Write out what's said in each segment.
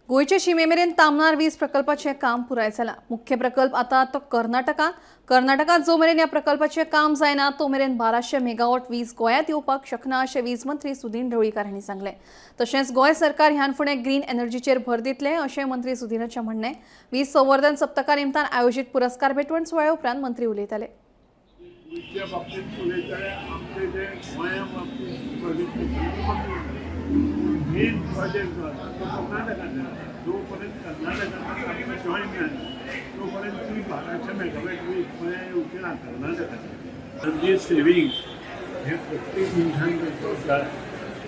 गोंयचे शिमे मेरेन तामनार वीज प्रकल्पाचें काम पुराय जालां. मुख्य प्रकल्प आतां तो कर्नाटकांत. कर्नाटकांत जो मेरेन ह्या प्रकल्पाचें काम जायना तो मेरेन 1200 मेगावॉट वीज गोंयांत येवपाक शकना अशें वीज मंत्री सुदीन ढवळीकार हांणी सांगलें. तशेंच गोंय सरकार ह्यान फुडें ग्रीन एनर्जीचेर भर दितलें अशें मंत्री सुदीनाचें म्हणणें. वीज संवर्धन सप्तका निमतान आयोजीत पुरस्कार भेटवण सुवाळ्या उपरांत मंत्री उलयताले. गोंयच्या बाबतींत उलयतले, आमचे जे गोंया बाबतींत प्रोजेक्ट, मेन प्रोजेक्ट जो आसा तो कर्नाटकांत आसा. जो पर्यंत कर्नाटकांत आमकां जॉयन जायना तो पर्यंत ती 1200 मेगावॅट वीज गोंया येवची ना कर्नाटकांत. एनर्जी सेविंग हे प्रत्येक मनशान करपाक जाय,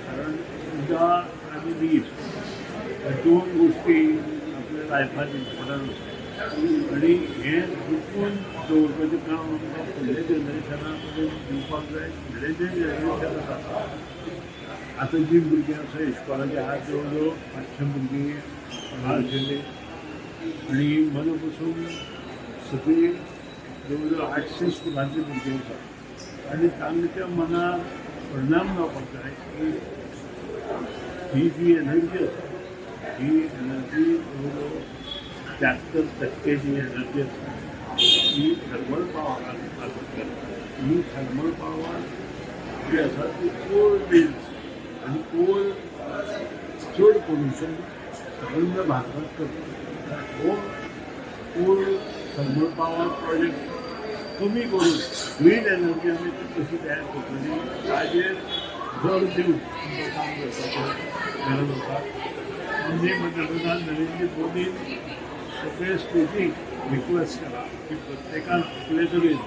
कारण उदक आनी वीज ह्या दोन गोश्टी आपल्या लायफान इम्पॉर्टंट आसा आनी हें जपून दवरपाचें काम आमकां फुडल्या जनरेशना कडेन दिवपाक जाय. फुडलें जें जनरेशन आसा, आतां जीं भुरगीं आसा इस्कॉलाची आहा, जवळ जवळ 500 भुरगीं हांगा आशिल्लीं आनी मना पसून सगळीं जवळ जवळ 800 स्कुलांतलीं भुरगीं आसा आनी तांच्या मनार परिणाम जावपाक जाय की ही जी एनर्जी आसा, ही एनर्जी जवळ जवळ 73% जी एनर्जी आसा ही थर्मल पावर करता. ही थर्मल पावर जी आसा ती कोल बेज आनी कोल चड पोल्युशन सबंद भारतात करता. हो कोल थर्मल पावर प्रोजेक्ट कमी करून ग्रीन एनर्जी आमी ती कशी तयार करतली ताजेर भर दिवन आमकां काम करपाचें गरज आसा. आमचे पंतप्रधान नरेंद्र मोदीन सगळे स्टेटीक रिक्वेस्ट केला की प्रत्येकान आपले तरेन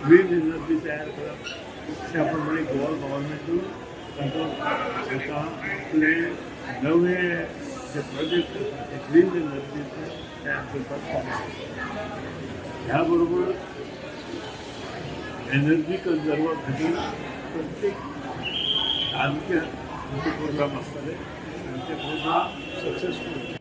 ग्रीन एनर्जी तयार करप. त्या प्रमाणे गोवा गव्हर्मेंटूय तातूंत आतां आपले नवे जे प्रोजेक्ट आसा ते ग्रीन एनर्जीचे तयार करपाक चालू आसा. ह्या बरोबर एनर्जी कन्जर्वा खातीर प्रत्येक तालुक्यात आमचे प्रोग्राम आसतले आनी ते प्रोग्राम सक्सेसफूल.